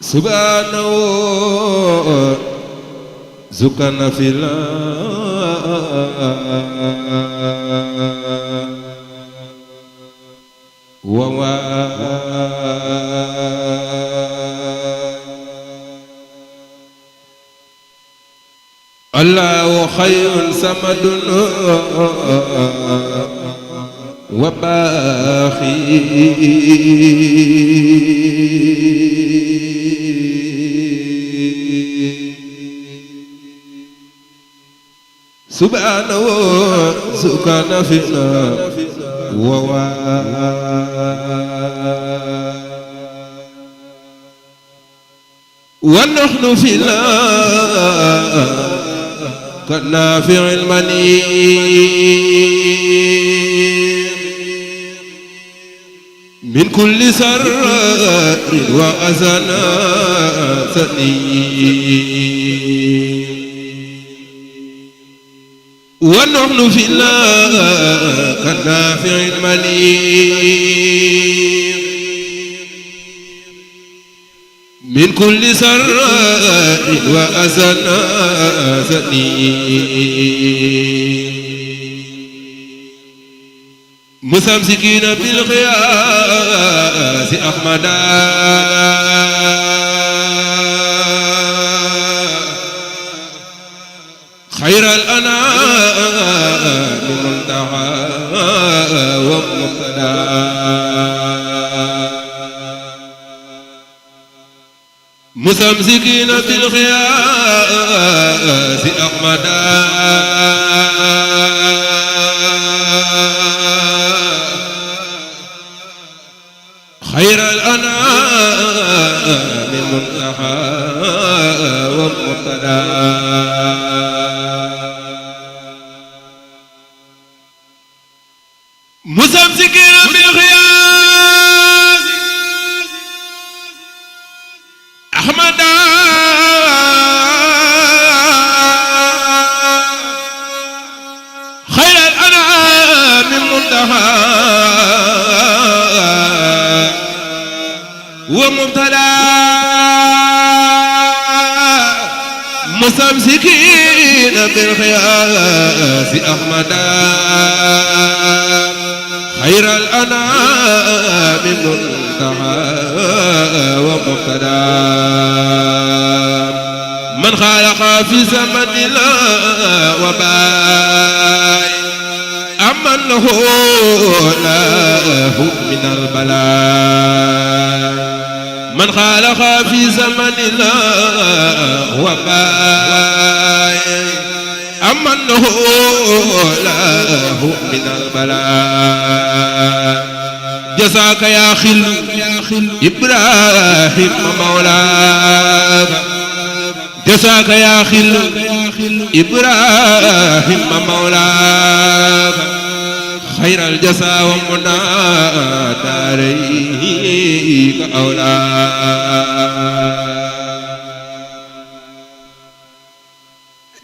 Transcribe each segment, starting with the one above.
سبحانه زكنا في الله خير سمد وباخي سبحانه سكن فينا ونحن في الله كالنافع المنير من كل سر وأذى سنين ونحن في الله كالنافع المنير من كل سراء وأذى سنين مستمسكين بالقياس أحمدا خير الأنام منتهى ومبتدا مستمسكين بالقياس أحمدا خير الأنام منتهى ومبتدا مستمسكين بالقياس أحمدا خير الأنام منتهى ومبتدا مستمسكين بالقياس أحمدا خير الأنام منتهى ومبتدا من خلق في زمن الله وباء أمن له له من البلاء من خلق في زمن الله وباء أمن له له من البلاء جزاك يا خل إبراهيم مولاك جزاك يا خل إبراهيم مولاك خير الجزاء ومنى داريك أولاك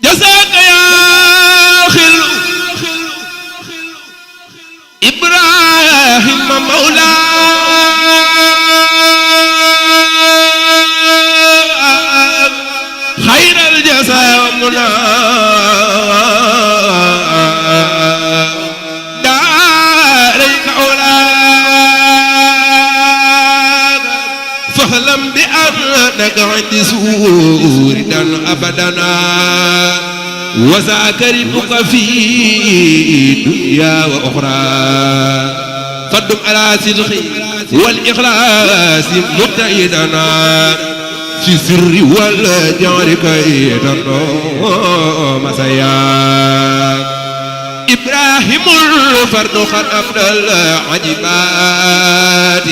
جزاك يا خل إبراهيم مولاك خير الجزاء ومنى داريك أولاك فاعلم بأنك عند سوردا أبدا وذاك ربك في دنيا وأخرى فدم على صدق والإخلاص مبتعدنا في السر والجهر كي تنوم مسياك إبراهيم الفرد قد أفضل عجبات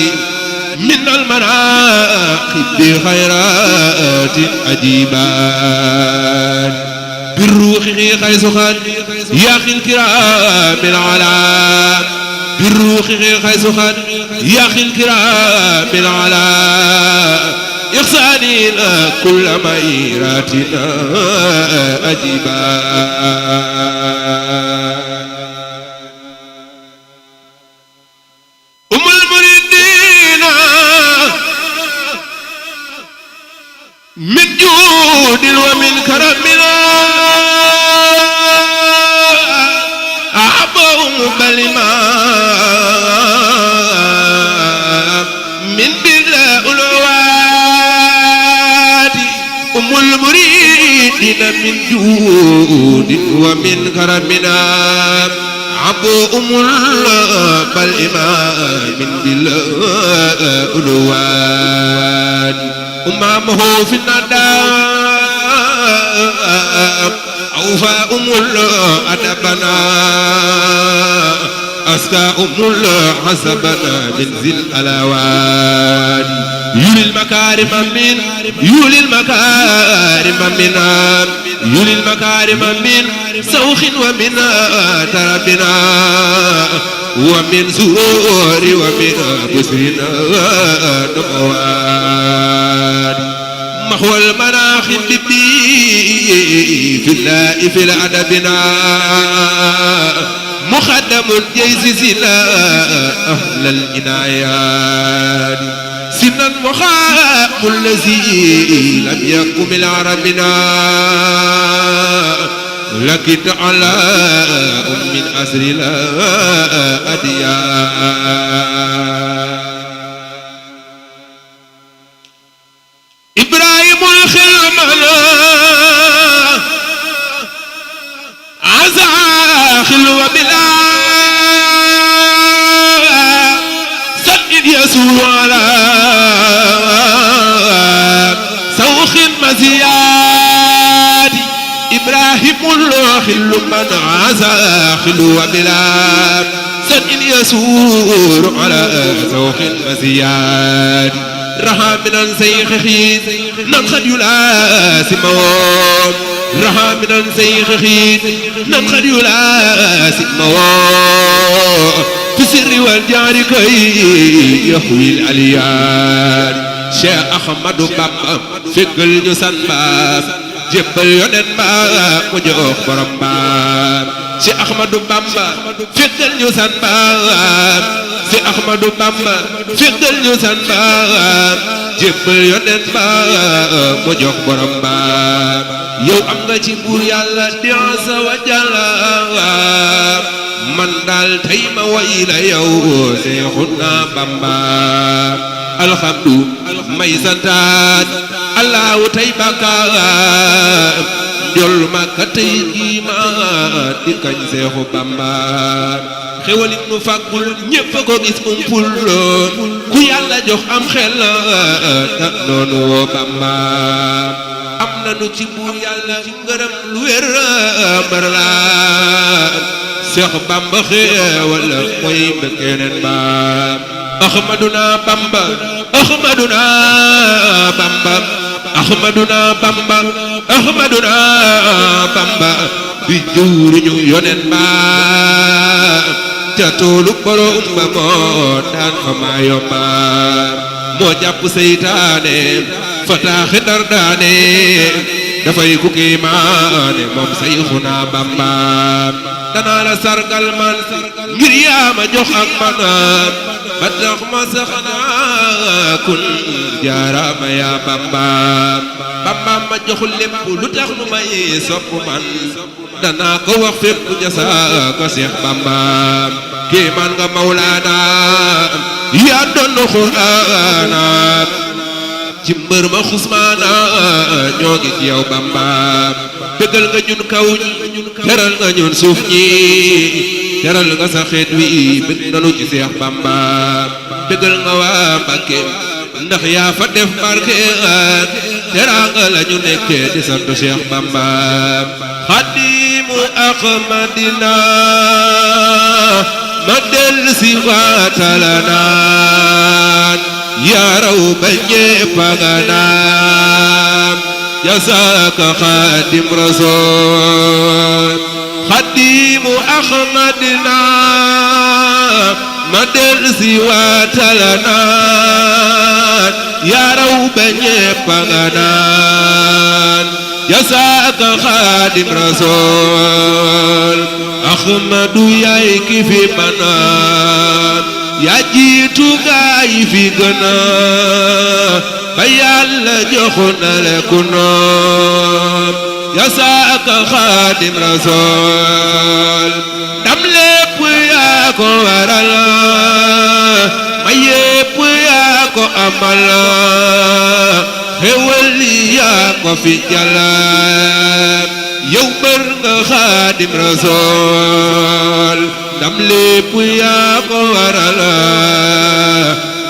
من المناقب بخيرات عجيبات بالروح خيس خد يا أخي الكرام العلام بالروح خيس خد يا أخي الكرام العلام إحساننا كل ميراتنا أجيبات من جود ومن كرمنا أعبهم بالما من بلا العواد المريدين من جود ومن كرمنا عبوهم بالإمام من بلا العواد أمامه في النداء أوفاهم أدبنا أسكاهم حسبنا من ذي الألوان يولي المكارم من يولي المكارم منا يولي المكارم من سوخ ومن تربنا ومن سرور ومن بسرنا نقوان محو المناخب في الله في الأدبنا مخدم الجيز سلا أهل العنايات سنا مخاب الذي لم يكن من عربنا لكن على من أسر لا أديان إبراهيم الخلمنا عزا خلو بلا سند يسوع على سوخ مزياد إبراهيم الخلمنا عزا خلو بلا سند يسوع على سوخ مزياد رها من سيخخين ننخد يلاسمون رها من سيخخين ننخد يلاسمون في السر والجار كي يحوي العليان شيخ أحمد بابا فكل جسن باب جبل يونن باب مجوخ برم باب شيخ أحمد بابا فكل جسن باب si Ahmadu Bamba fiddal ñu san baam jébbal yonent ba mu jox borom baam yow am nga ci buur yàlla di asa wa jalla man daal tey ma way la yow Seexuna Bamba alhamdu may santaat Allahu tey bakkaar jol ma ka tey jiima di kañ Seexu Bamba xewal it nu fàggul ñépp ko gis umpul ku yàlla jox am xel ta noonu woo Bamba am nanu ci buur yàlla ngërëm lu wér mbar la Seex Bamba xewal mooy mbëkkeneen ba Ahmaduna Bamba Ahmaduna Bamba Ahmaduna Bamba Ahmaduna Bamba bi jawriñu yonen ba ca toolu borom ba moo daan fa maa yomba moo jàpp seytaane fa taaxi dar daane dafay ku kiimaane moom Seexuna Bamba danaa la sargal man ngir yaa ma jox ak man ba tax ma saxanaa kun jaaraama yaa Bamba Bamba ma jox lépp lu tax nu may sopp man danaa ko wax fépp jasa ko Seex Bamba kéemaan nga Mawlaana yaa doon Qur'aana ci mbër ma xusmaana ñoo ngi ci yow Bamba dëggal nga ñun kaw ñi teral nga ñun suuf ñi teral nga sa xeet wi bëgg nanu ci Seex Bamba dëggal nga waa Mbàkke ndax yaa fa def barke teraanga la ñu nekkee di sant Seex Bamba xadimu Ahmadina ma del si waatalanaan yaa raw ba ñépp a nga naan jazaaka xaadim rasool xadimu Ahmadina ma del si waatalanaan yaa raw ba ñépp a nga naan jazaaka xaadim rasool Ahmadu yaay ki fi manaan yaa jiitu gaay fi gëna ba Yàlla jox na la ku noom yasaaka Xaadim Rasuul ndam lépp yaa ko waral may yépp yaa ko amal xéwal yaa ko fi jàll yow mbër nga Xaadim Rasuul ndam lépp yaa ko waral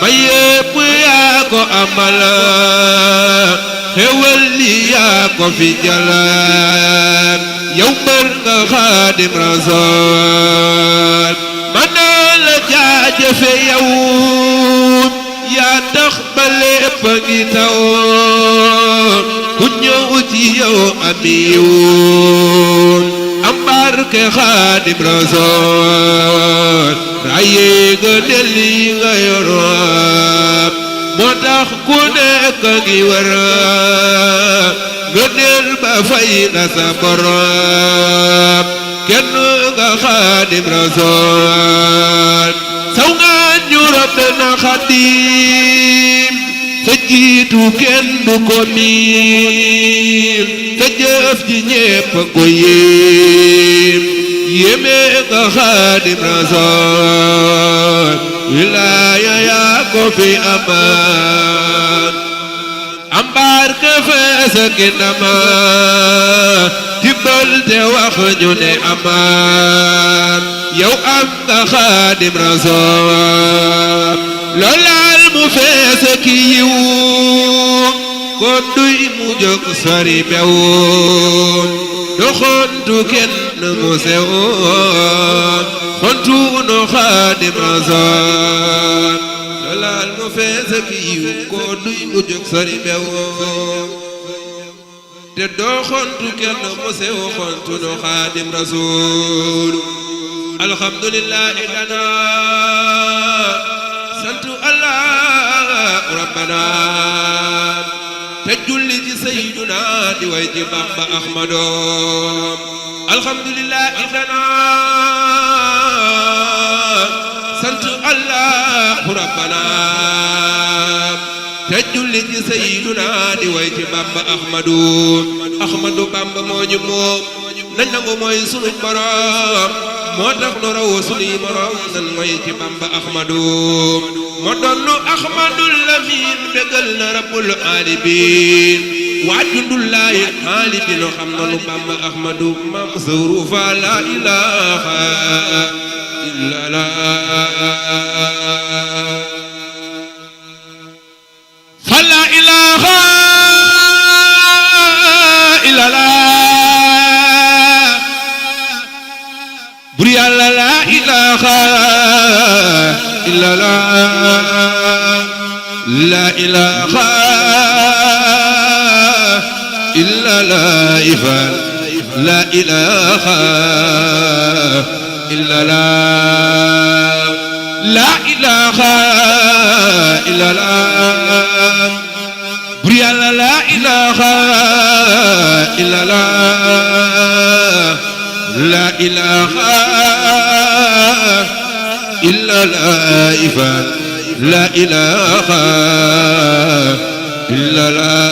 may yépp yaa ko amal xéwal yaa ko fi jàll yow mbër nga Xaadim Rasuul man la jaajëfe yow yaa tax ba lépp a ngi taw ku ñëw ci yow ami yoon am barke Xaadim Rasuul raye nga delli nga yoroon moo tax ku nekk ngi war nga del ba fay na sa borom kenn nga Xaadim Rasuul saw nga ñu Rabbana Xaadim sa jiitu kenn du ko miim sa jëf ji ñépp ko yéem yéeme nga Xaadim Rasuul wilaaya yaa ko fi amaan am barke fees ak ndama tibbal te wax ñu ne amaan yow am nga Xaadim Rasuul loolaal mu fees ak yiw ko duy mu jóg sori bew doxontu kenn mu sew xontu no Xaadim Rasuul loolaal mu fees ak yiw ko duy mu jóg sori bew te doxontu kenn mu sew xontu no Xaadim Rasuul alhamdulillahi lana sant Allah rabbana te julli ci sayyiduna di way ci Bamba Ahmadu alhamdulillahi lana sant Allah rabbana te julli ci sayyiduna di way ci Bamba Ahmadu Ahmadu Bamba moo ñu moom nañ nangu mooy sunu borom moo tax nu raw sunuy morom nan mooy ci Bamba Ahmadu moo doonu Ahmadul Lamin bégal na Rabbul Alamin waa jundullaahi xaalibin xam nanu Bamba Ahmadu mam sawru fa la ilaha illa fa la ilaha illa bur Yàlla la ilaha illallah la ilaha illallah ifal la ilaha illallah la ilaha illallah bur Yàlla la ilaha illallah la ilaha illallah ifal la ilaha illallah